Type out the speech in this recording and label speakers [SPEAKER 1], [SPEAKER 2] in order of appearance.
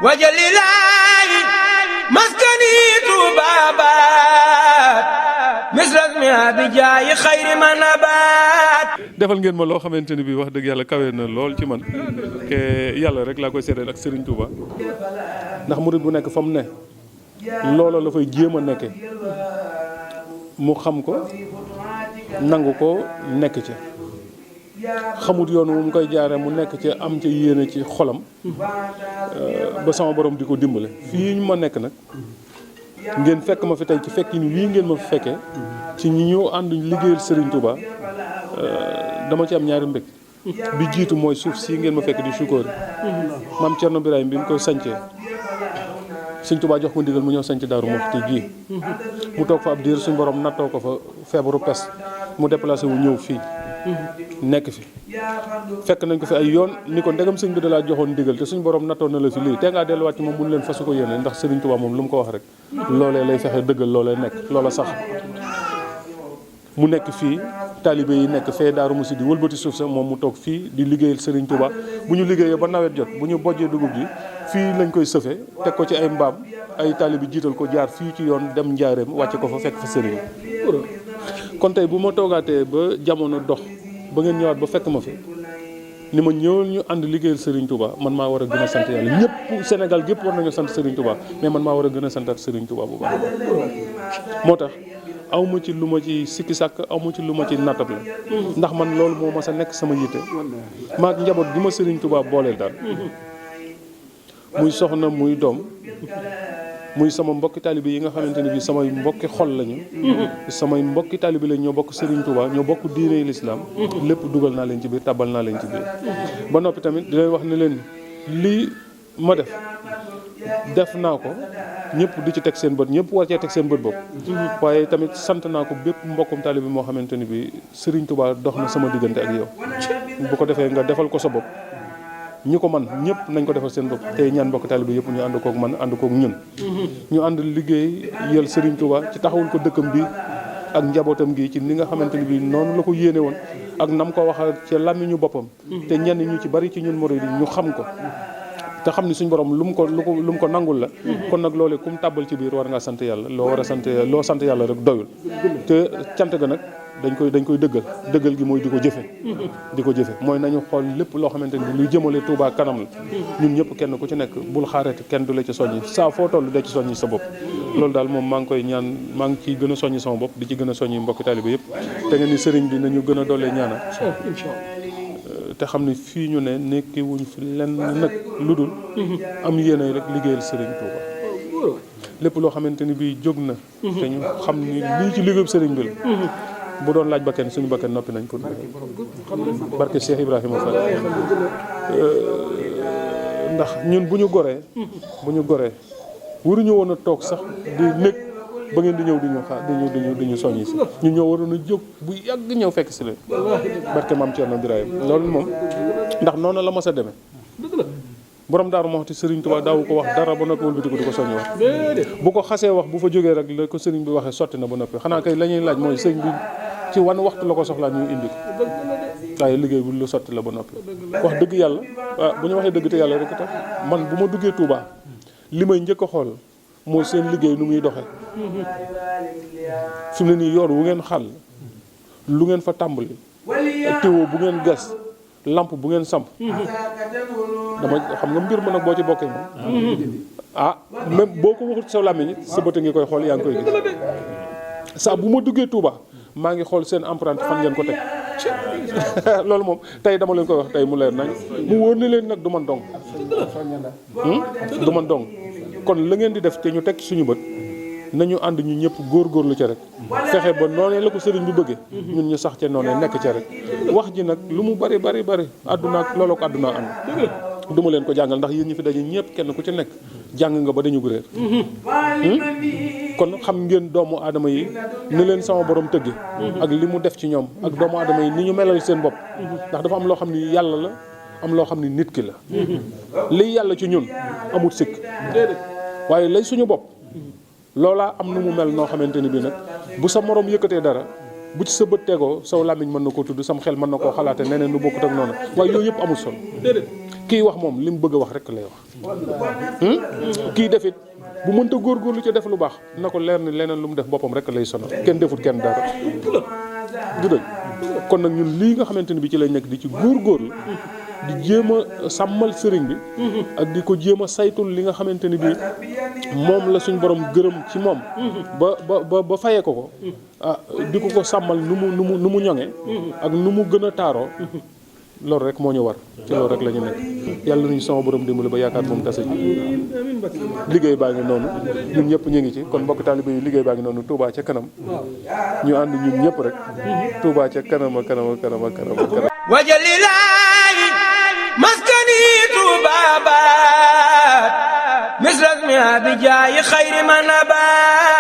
[SPEAKER 1] wajalilaayi maskani tuubaabaat misras mi abijaayi xayri manabaat.
[SPEAKER 2] defal ngeen ma loo xamante ni bii wax dëgg yàlla kawe na lool ci man te yàlla rek laa koy seedeel ak Serigne Touba ndax murid bu nekk fa mu ne loola la fay jéem a nekke mu xam ko nangu ko nekk ci xamut yoon mu koy jaare mu nekk ci am ca yéene ci xolam ba sama borom di ko dimbale fii ñu ma nekk nag ngeen fekk ma fi tey ci fekk ni wii ngeen ma fi fekkee ci ñi ñëw ànd liggéeyal Serigne Touba dama ci am ñaari mbég bi jiitu mooy suuf si ngeen ma fekk di Choukoori maam Thierno Birahim bi mu koy sancee Serigne Touba jox ko ndigal mu ñëw sanc Daaru Muxti gii mu toog fa ab diir suñu borom nattoo ko fa feebaru pes mu déplacé wu ñëw fii nekk fi fekk nañ ko fi ay yoon ni ko ndegam sëñ bi da laa joxoon ndigal te suñu borom nattoon na la fi lii te ngaa delluwaat ci moom mun leen fasu ko yéene ndax Serigne Touba moom lu mu ko wax rek loolee lay fexe dëggal loolee nekk loola sax mu nekk fii taalibe yi nekk fee Daaru Muxti di wëlbati suuf sa moom mu toog fii di liggéeyal Serigne Touba bu ñu liggéeyee ba nawet jot bu ñu bojjee dugub ji fii lañ koy sëfe teg ko ci ay mbaam ay taalibe jiital ko jaar fii ci yoon dem njaareem wàcce ko fa fekk fa Serigne kon tey bu ma toogaatee ba jamono dox ba ngeen ñëwaat ba fekk ma fi ni ma ñëwal ñu ànd liggéeyal Serigne Touba man maa war a gën a sant yàlla ñëpp Sénégal gépp war nañu sant Serigne Touba mais man maa war a gën a santaat Serigne Touba bu baax moo tax aw ma ci lu ma ci sikki sàkk aw ma ci lu ma ci nattab la ndax man loolu moo ma sa nekk sama yitte maa njaboot gi ma Serigne Touba booleel daal muy soxna muy doom muy sama mbokki taalibe yi nga xamante ne bii samay mbokki xol lañu samay mbokki taalibe lañ ñoo bokk Serigne Touba ñoo bokk diine l'islam lépp dugal naa leen ci biir tàbbal naa leen ci biir ba noppi tamit di leen wax ne leen lii ma def naa ko ñëpp di ci teg seen bët ñëpp war cee teg seen bët bopp waaye tamit sant naa ko bépp mbokkum taalibe moo xamante ne bii Serigne Touba dox na sama diggante ak yow bu ko defee nga defal ko sa bopp ñi ko man ñëpp nañ ko defal seen bopp tey ñaan mbokk taalibe yëpp ñu ànd koog man ànd koog ñun ñu ànd liggéey yël Serigne Touba ci taxawul ko dëkkam bi ak njabootam gi ci ni nga xamante ni bi noonu la ko yéene woon ak nam ko waxa ci làmmiñu boppam te ñenn ñu ci bari ci ñun murid yi ñu xam ko te xam ni suñ borom lu mu ko nangul la kon nag loolee kum tàbbal ci biir war ngaa sant yàlla loo war a sant loo sant yàlla rek doyul te cant ga nag dañ koy dëggal gi mooy di ko jëfe mooy nañu xool lépp loo xamante ni luy jëmale Touba kanam la ñun ñëpp kenn ku ci nekk bul xaarati kenn du la ci soññi saa foo toll da ci soññi sa bopp loolu daal moom maa ngi koy ñaan maa ngi ciy gën a soññi sama bopp di ci gën a soññi mbokki taalibe yëpp te nga ni sëriñ bi nañu gën a doolee ñaanal te xam ne fii ñu ne nekki wuñ fi lenn nag lu dul am yéene rek liggéeyal Serigne Touba lépp loo xamante ni bii jóg na te ñu xam ni lii ci liggéeyub Serigne bi la bu doon laaj bakken suñu bakken noppi nañ pour barke Cheikh Ibrahima Fall ndax ñun bu ñu goree waruñu woon a toog sax di nekk ba ngeen di ñëw di ñu xaar di ñu soññi si ñun ñoo waroon a jóg bu yàgg ñëw fekk si leen barke maam Thierno Birahim loolu moom ndax noonu la mos a demee borom Daaru Muxti Serigne Touba daawu ko wax dara ba noppi wëlbati ko di ko soññi wax bu ko xasee wax bu fa jógee rek la ko Serigne bi waxee sotti na ba noppi xanaa kay la ñuy laaj mooy Serigne bi ci wan waxtu la ko soxlaa ñu indi ko waaye liggéey bu lu sotti la ba noppi wax dëgg yàlla waaw bu ñu waxee dëgg te yàlla rek tax man bu ma duggee Touba li may njëkk a xool mooy seen liggéey nu muy doxee fi mu ne nii yoon wu ngeen xàll lu ngeen fa tàmbali téwo bu ngeen gas lampe bu ngeen samp dama xam nga mbir ma nag boo ci bokkee moom même boo ko waxut sa làmmiñ sa bët ngi koy xool yaa ngi koy gis saa bu ma duggee Touba maa ngi xool seen empreinte fan ngeen ko teg loolu moom tey dama leen koy wax tey mu leer nañ mu wóor ni leen nag du man dong kon la ngeen di def te ñu teg suñu bët nañu ànd ñu ñëpp góorgóorlu ca rek fexe ba noonee la ko sëriñ bi bëggee ñun ñu sax ca noonee nekk ca rek wax ji nag lu mu bari àdduna ak looloo ko àdduna am du ma leen ko jàngal ndax yéen ñi fi daje ñëpp kenn ku ci nekk jàng nga ba dañu réer kon xam ngeen doomu aadama yi ni leen sama borom tëgge ak li mu def ci ñoom ak doomu aadama yi ni ñu melal seen bopp ndax dafa am loo xam ni yàlla la am loo xam ni nit ki la liy yàlla ci ñun amut sikk waaye lay suñu bopp loolaa am nu mu mel noo xamante ni bii nag bu sa morom yëkkatee dara bu ci sa bët tegoo saw làmmiñ mën na koo tudd sam xel mën na koo xalaate neneen lu bokkut ak noonu waaye yooyu yëpp amul solo kii wax moom li mu bëgg a wax rek lay wax. kii defit bu mënta góorgóorlu ci def lu baax na ko leer ni leneen lu mu def boppam rek lay sonal kenn defut kenn dara. du dëgg kon nag ñun lii nga xamante ni bi ci lay nekk di ci góorgóorlu di jéem a sàmmal sëriñ bi. ak di ko jéem a saytul li nga xamante ni bi moom la suñ borom gërëm ci moom. ba fayee ko. di ko sàmmal nu mu ñoŋe. ak nu mu gën a taaroo. loolu rek moo ñu war ci loolu rek la ñu nekk yàlla nañu sama borom dimbali ba yaakaar moom tase ji liggéey baa ngi noonu ñun ñëpp ñu ngi ci kon mbokk taalibe yi liggéey baa ngi noonu Touba ca kanam ñu ànd ñun ñëpp rek Touba ca kanam a kanam a kanam a kanam a kanam
[SPEAKER 1] wajalilaayi maskani Touba baat misras mi abijaayi xayri man abaat